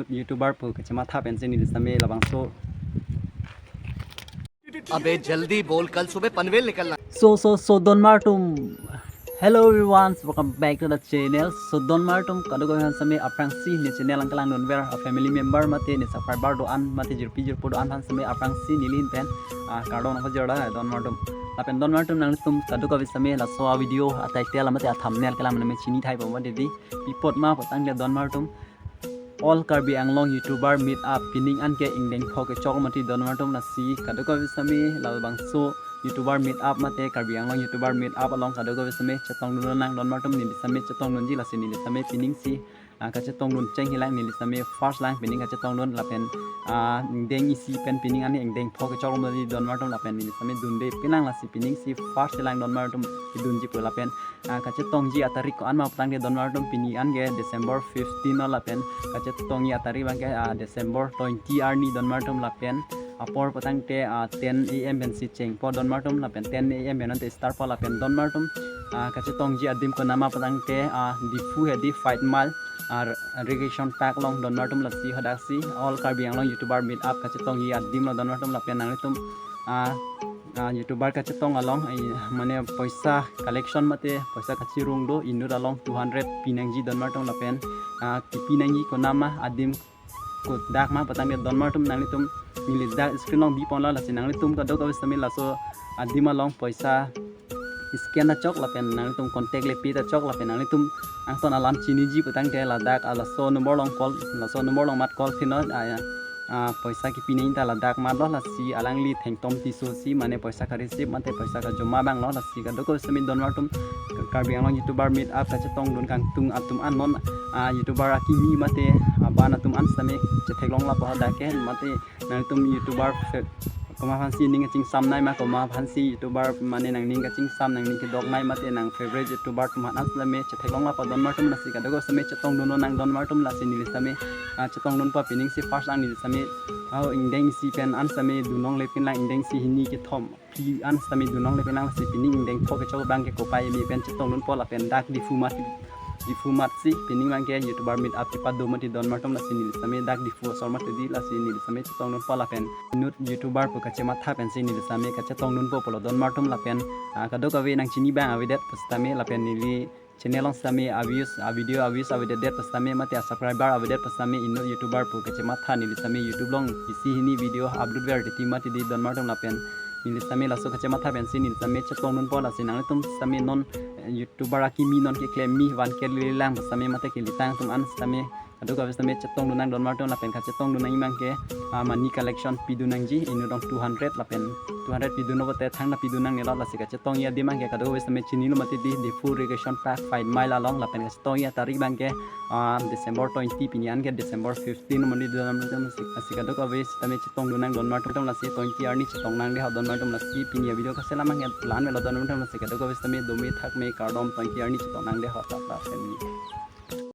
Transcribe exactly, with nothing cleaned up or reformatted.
YouTuber pu kachematha pensi neli sitame labangso. अबे जल्दी बोल, कल सुबह पनवेल निकलना। So, so, so, donmar atum. Hello everyone, welcome back to the channel. So, donmar atum kadokave aphan sitame aphrangsi ne channel nangkelangdunver a family member mate ne subscriber do-an mate jirpi jirpo do-an aphan sitame aphrangsi neli ahin pen ah kardom nangpajirlo donmar atum. Lapen donmar atum nanglitum kadokave sitame laso a video a title mate a thumbnail kelang mane chinithai pon mati di. Pi apot ma pu tangte donmar atum, All Karbi Anglong YouTuber Meet Up pining an ke ingdeng pho kechok mati donmar atum, lasi kadokave sitame labangso YouTuber Meet Up mate Karbi Anglong YouTuber Meet Up along kadokave sitame chetongdun nang donmar atum, neli sitame chetongdunji, lasi neli sitame pining si ah kachetongdun chenghilang, neli sitame first lang pining kachetongdun lapen ah ingdeng isi pen pining an ingdeng pho kechok mati donmar atum, lapen neli sitame dunde pinang, lasi pining si first lang donmar atum, kedunji pu lapen ah kachetongji atarik ko-an ma pu tangte donmar atum, pini an ke December fifteen lo lapen kachetongji atarik abang ke ah December twenty arni donmar atum, lapen apor pu tangte ah ten A M pensi chengpo donmar atum, lapen ten A M pen ante start po lapen donmar atum ah kachetongji adim konat ma pu tangte ah Diphu hedi Five Mile ah Recreation Park along donmar atum, lasi hadaksi All Karbi Anglong YouTuber Meet Up kachetongji adim lo donmar atum, lapen nanglitum ah ah YouTuber kachetong along ai mane poisa collection mate poisa kachirung do, inut along two hundred pinangji donmar atum, lapen ah kipi nangji konat ma adim kodak ma pu tangte donmar atum, nanglitum neli dak screen along bi ponlo, lasi nanglitum kadokave sitame laso adim along poisa scan ta chok lapen nanglitum contact le pi ta chok lapen nanglitum angton alam chiniji pu tangte ladak ah laso number along call, laso number along mat call phi non ah ah poisa kipi nangji ta ladak mat lo, lasi alangli Thengtom Tisso si mane poisa ka-receive mate poisa kajoma abang lo, lasi kadokave sitame donmar atum Karbi Anglong YouTuber Meet Up kachetongdun kangtung atum an non ah YouTuber akimi mate aban atum an sitame chetheklong lapo hadak ke, mate nangtum YouTuber fe- komat aphansi ning kachingsam nai ma, komat aphansi YouTuber mane nangning kachingsam, nangning kedok nai mate nang favorite YouTuber atum an sitame chetheklong lapo donmar atum, lasi kadokave sitame chetongdun nang donmar atum, lasi neli sitame ah chetongdunpo, pining si first lang neli sitame ah ingdeng isi pen an sitame dunlongle pinlang, ingdeng isi hini kethom phli an sitame dunlongle pinlang, lasi pining ingdeng pho kechok abang ke kopai eme pen chetongdunpo lapen dak Diphu mat, Diphu mat si pining abang ke YouTuber Meet Up kepado mati donmar atum, lasi neli sitame dak Diphu asor mati di, lasi neli sitame chetongdunpo lapen inut YouTuber pu kachematha pensi neli sitame kachetongdunpo pulo donmar atum, lapen ah kadokave nangchini abang avedet pu sitame lapen neli channel along sitame a views, a video a views avedet det pu sitame mate a subscriber avedet pu sitame inut YouTuber pu kachematha, neli sitame YouTube along isi hini video upload ver titi mati di donmar atum, lapen neli sitame laso kachematha pensi neli sitame chetongdunpo, lasi nanglitum sitame non eh, YouTuber akimi non keklem mi van ke le lang pu sitame mate kelitang atum an sitame kadokave sitame chetongdun nang donmar atum, lapen kachetongdun nangji abang ke ah money collection pidun nangji, inut along two hundred lapen two hundred pidun lo pote thangta pidun nangnelo, lasi kachetongji adim abang ke kadokave sitame chinilo mati di, Diphu Recreation Park Five Mile along, lapen kachetongji atarik abang ke ah December twenty, pini an ke December fifteen mati di donmar atum, lasi kadokave sitame chetongdun nang donmar atum, lasi twenty arni chetong nang de ho donmar atum, lasi pini a video kaselam abang ke la-an melo donmar atum, lasi kadokave sitame dome thakme kardom, twenty arni chetong nang de ho, tata family.